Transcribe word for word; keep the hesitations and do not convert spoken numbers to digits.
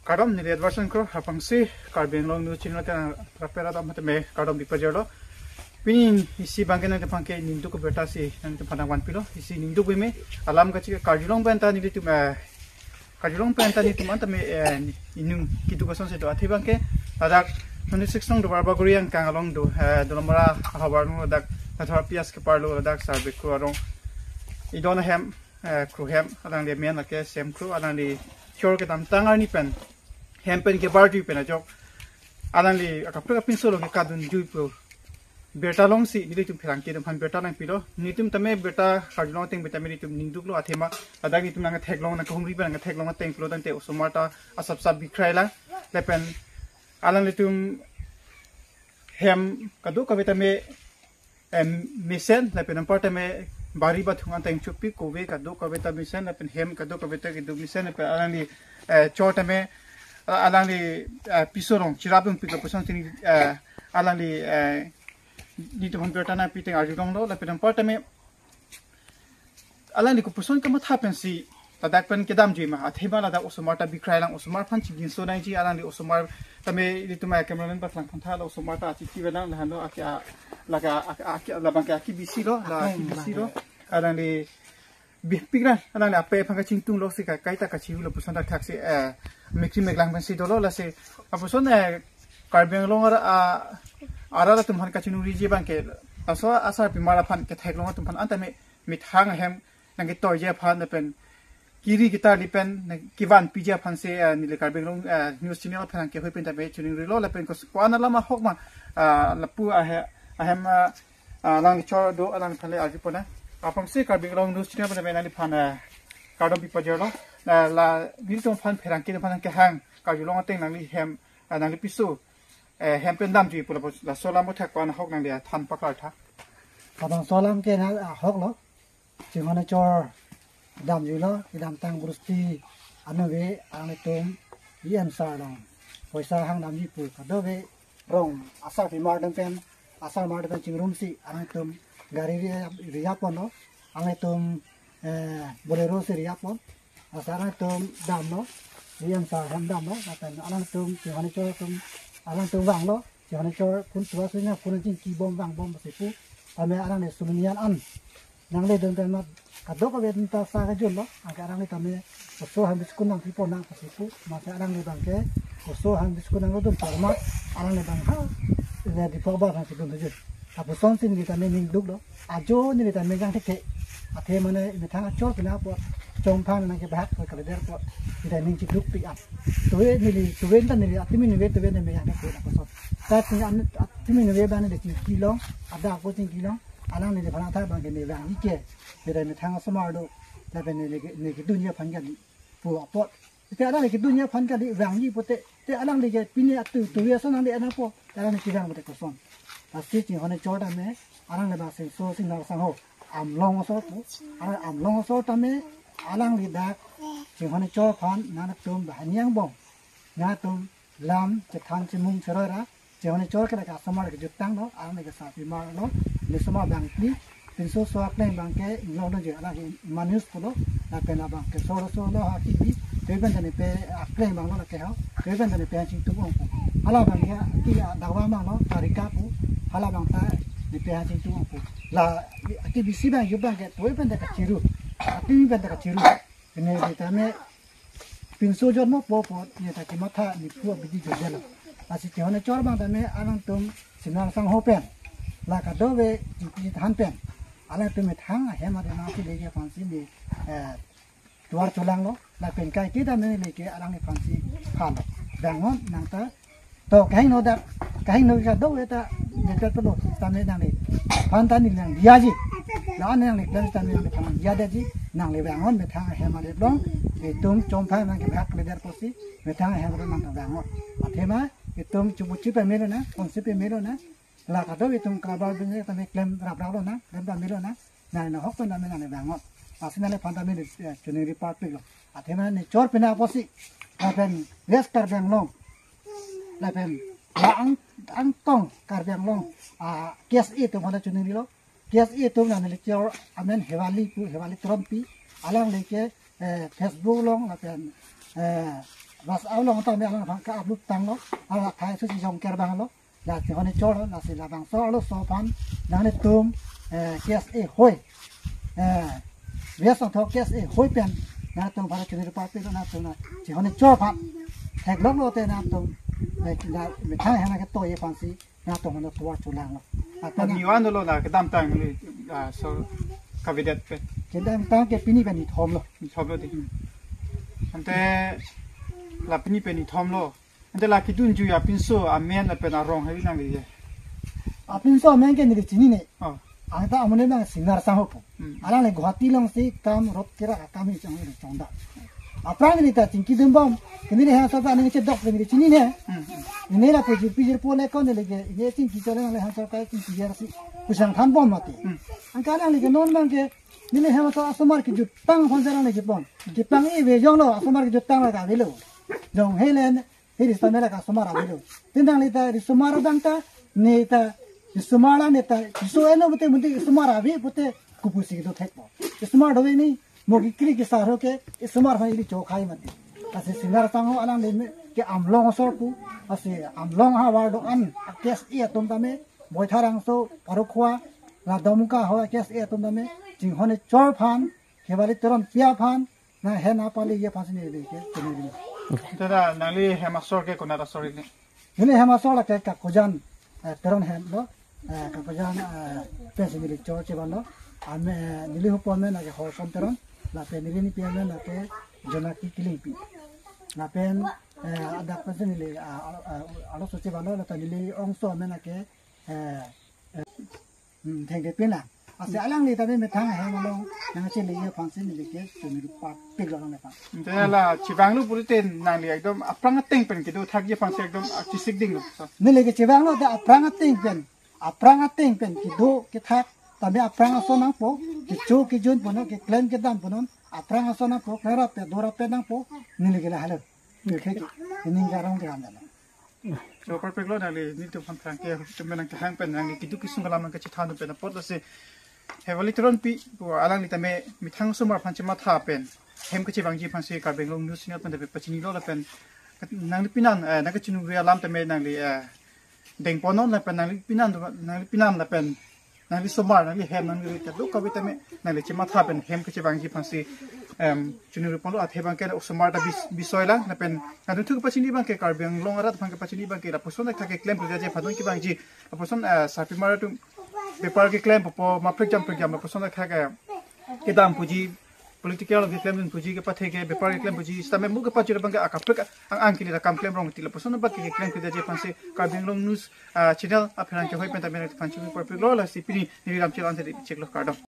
Kardom, neli Edwardson Kro, aphrangsi Karbi Anglong News Channel ta rapera dam hatame kardom pipajirlo. Pini isi abangke nangtum aphan ke ningduk abirta si nangtum aphan nangvanpilo. Isi ningduk beme alam kachi karjulong pen ta nelitum, eh, karjulong pen ta nelitum an tame, eh, inung keduk ason si do. Athe abangke ladak twenty-six nong Duarbagori angkang along do, eh, Dolamara ahavar along ladak Nathar P S kepar lo ladak Sarbekhu arong idon ahem, eh, Kro hem, alangli amen lake Sem Kro, alangli chor kedamtang arni pen, hem pen kebarjui pen ajok alangli akaprek apinso along ke kadunjui pu birta alongsi nelitum pherangke atum aphan birta nangpilo. Nelitum tame birta karjulong ateng pen tame nelitum ningduklo, athema ladak nelitum nangtheklong, nangkehumri pen nangtheklong ateng pulo tangte osomar ta asap sap bikrai lang. Lapen alanglitum hem kadokave tame, em, mesen, lapen anpar tame bari bathung ateng chopi kove kadokave ta mesen, lapen hem kadokave ta kedo mesen, lapen alangli, eh, chor tame, a-, alangli, eh, piso along chirap dun pik lapuson tini, eh, alangli, eh, nelitum aphan birta nangpi ateng arjulonglo, lapen anpar tame alangli kopuson kamatha pensi ladak pen kedamjui ma, athema ladak osomar ta bikrai lang, osomar aphan chiginso nangji, alangli osomar tame nelitum a cameraman paklang aphan tha la osomar ta achi chive lang, lahenlo ake a, lake a, ake, ake, labangke aki bisi lo, la aki bisi lo, alangli bipik lang, alangli ape aphan kachingtunglo si ka, kaita kachiru lapuson thakthak si, eh, mekri meklang pensi dolo, lasi lapuson, eh, Karbi Anglong ara, a, arat atum aphan kachingriji abangke laso asarpimar aphan ketheklong atum aphan an tame methang ahem nangketoiji aphan lapen kiri kitarli pen nangkevanpiji aphan si, eh, neli Karbi Anglong, eh, News Channel aphan nangkehoi pen tame chiningrilo, lapen kos-, ko-an alam ahok ma, ah, lapu ahe-, ahem, ah, ah, alang chor do, alangphan le arjupon nang. Aphrangsi Karbi Anglong News Channel pen tame nangliphan, eh, kardom pipajirlo. Na la nelitum aphan pherangke atum aphan kehang karjulong ateng nangli hem, ah, nangli piso, eh, hem pen damjui pu lapu, laso alam athak ko-an ahok nangli than paklar tha. Labangso alam ke na ahoklo. Chinghon achor damjuilo, kedamtang Bruce T anuve alanglitum E M sir along poisa hang damji pu kadokave rong asarpimar atum pen, asarmar atum pen chingrumsi alangtum gari ri-, ri-apponlo, alangtum, eh, Bolero si ri-appon. Lasi alangtum damlo, E M sir hem damlo, lapen alangtum chinghon achor atum, alangtum vanglo, chinghon achor phun tuwa sunya phun chingkibom vangbom si pu, tame alangli sulunian an nangledun pen mat kadokave ta sa kejutlo, anke alangli tame oso han biskun nangpipon nang si pu, masi alangli abangke oso han biskun nangledun pen mat alangli abang ha, le Diphu abar nangchedun thuji. Lapuson si neli tame ningduklo. Ajo neli tame jang thekthe. Athe mane methang achor kena apot, chongphang nangkebahak kalider apot, neli ta ning chiduk pik ap. Tuve neli, tuve ta neli, atimi nuve tuve neli jang thekthe lapuson. Ta ching an, atimi nuve abang neli chingkilong, ada ako chingkilong, alang neliphan athak abangke neli vangji ke, neli ta methang asomar do, lapen neli ke, neli kedunji aphan kali pu apot. Te alangli kedunji aphan kali vangji pote, te alangli ke pini atu tuve ason nangli anapot, te alangli kevang pote koson. Lasi chinghon achor tame, alangli abang Singso Singnar Sangho, Amlong asor pu, alangli Amlong asor tame, alangli dak chinghon achor aphan nangtum banghini angbong, nangtum lam chethan chemung cheroi ra, chinghon achor ke lake asomar kejutang lo, alangli ke asarpimar lo, neli asomar abang pi, pinso so akleng abangke inglong doji, alangke Emmanuel pulo, lapen abangke solo solo ha kibi, tuve pen ta nepe akleng abang lo lake ha, tuve pen ta nepe hang chingtung ong pu. Hala abangke ki dawa abang lo, Karika pu, hala abang ta nepe hang chingtung ong pu. La, aki bisi abang yup abangke, tuve pen ta kachiru, aki pen ta kachiru. Neli tame pinso jotmo po po neli ta kematha nephu abidi jotdetlo. Lasi chinghon achor abang tame alangtum Singnar Sangho pen, la kadokave chingki chethan pen, alangtum methang ahem atum nangsi leji aphansi neli, eh, tovar cholanglo, lapen kaike tame neli ke alangliphansi phalo. Vangnot nang ta, to kahingno dak, kahingno kadokave ta jepet pulo, tame nangliphan ta neli nangdiyaji. La nangliphan ta neli nangliphan nangdiyadetji, nangli vangnot methang ahem arep along, itum chongphang nangkebahak kalider apotsi, methang ahem arep along nang ta vangnot. Athema, itum chubuchi pemelo na, konsi pemelo na, la kadokave itum kabar bini tame klem raprap lonang, klem pamelo na, nang nahok pen tame nangli vangnot. Lasi nangliphan tame, eh, chiningri parpiklo. Athema neli chor pina apotsi, lapen West Karbi Anglong, lapen la ang, angtong Karbi Anglong, ah, K S A atum aphan chiningrilo. K S A atum nangli chor amen Hewali pu, Hewali Trompi, alangli ke, eh, Facebook along, lapen, eh, Bus along tame alang aphan ka-upload tanglo, ala thai su si jong ker bang lo, la si hone cholo, la si labangso arloso aphan, nanglitum, eh, K S A hoi, eh, bias ang thok K S A hoi pen, nangtum bhara chuni rupa pi lo nangtum na, si hone cholo aphan, theklong lote nangtum, eh, na, methang hena ke toye aphan si, nangtum hana tuar chulang lo. Ata na niwan lo na kedamtang ni, ah, so kavedet pen. Kedamtang ke pini pen ni thom lo. Ni thom lo di. Ante la pini pen ni thom lo. Ante la kidunjui apinso amen lapen arong hari nangli ye. Apinso amen ke neli chinine. Oh. Angta amen nang Singnar Sangho po. Hmm. Alangli Guwahati alongsi kam rot kera akam hi chong chongda. Aphrang neli ta chingki dumbom, neli hemso ta neli chedok neli chinine. Hmm, hmm. Neli la pujir pijir po le ko neli ke, neli chingki chole neli hemso kai chingki jar si pusang thanbom mati. Hmm. Anke alangli ke non abang ke, neli hemso asomar kejutang aphan si alangli kepon. Kepang-i ve jonglo, asomar kejutang la ka avelo. Jong helen, hiri stamela ka asomar avelo. Te nangli ta risomar abang ta, ne ta, risomar la ne ta, riso eno pute munti risomar ave pute kopusi kedo thekpo. Risomar dove ni, mo kekri kesar ho ke, risomar aphan ili chokhai mati. Lasi Singnar Sangho alangli me, ke Amlong asor pu, lasi Amlong ahavar do-an, K S A atum tame, Boitharangso, Parukhua, la Domka ho K S A atum tame, chinghon cholo aphan, Hewali Teronpi aphan, nanghem apale ye aphan si neli ke, chinine. Dada, nangli hem asor ke konat asor ni? Neli hem asor la ke Kakojan, eh, Teron hem lo, eh, Kakojan, eh, pensi neli cholo chevan lo, ame, eh, neli hupo amen ke Horson Teron, lapen neli nipi amen ke Jonaki Killingpi. Lapen, eh, adak pensi neli, ah, ah, ah, arloso chevan lo, lapen neli ongso amen ke, eh, eh, Hmm, thengke pin lang. Lasi alangli tame methang hem along nangchele ye aphan si neli ke chumi rupa pik lo alangli aphan. Ante la chevang lo pulote nangli ekdom aphrang ateng pen kedo thak ye aphan si ekdom, ah, chesik ding lo. So. Neli ke chevang lo te aphrang ateng pen, aphrang ateng pen kedo kethak tame aphrang ason nangpo, kecho kejun punon, keklem kedam punon, aphrang ason nangpo, klarap pe, dorap pe nangpo, neli ke la halo. Neli ke, neli ke arong ke ham lo. So, perfect lo nangli, nelitum aphan thrang ke, tum nang kehang pen, nangli keduk kesung alam nangkachethan pen apot lasi. Hewali Teronpi, pu alangli tame, methang osomar aphan chematha pen, hem kachevangji aphan si Karbi Anglong News Channel pen tame pachini lo lapen, nangli pinan, eh, nangkachiningri alam tame nangli, eh, dengpon non lapen nangli pinan, nangli pinan lapen, nangli somar, nangli hem, nangli ri ta do kave tame, nangli chematha pen hem kachevangji aphan si, em, chuningri ponlo athe abang ke osomar ta bis-, bisoi lang, lapen, nangtum thu kepachini abang ke Karbi Anglong arat aphan kepachini abang ke, lapuson thak keklem kri aje aphan kevangji, lapuson, eh, sarpimar atum, bepar keklem popo, ma prekjam prekjam, lapuson thak, eh, kedam puji, political keklem puji kepathe ke, bepar keklem puji, sitame mo kepachir abang ke akaprek ang ang kili rakam klem rong ti lapuson abang ke keklem kri aje aphan si, Karbi Anglong News, ah, Channel apherang kehoi pen tame nangphan chumi perfect lo lasi pini neli ram chelang tadi cek lo kardom.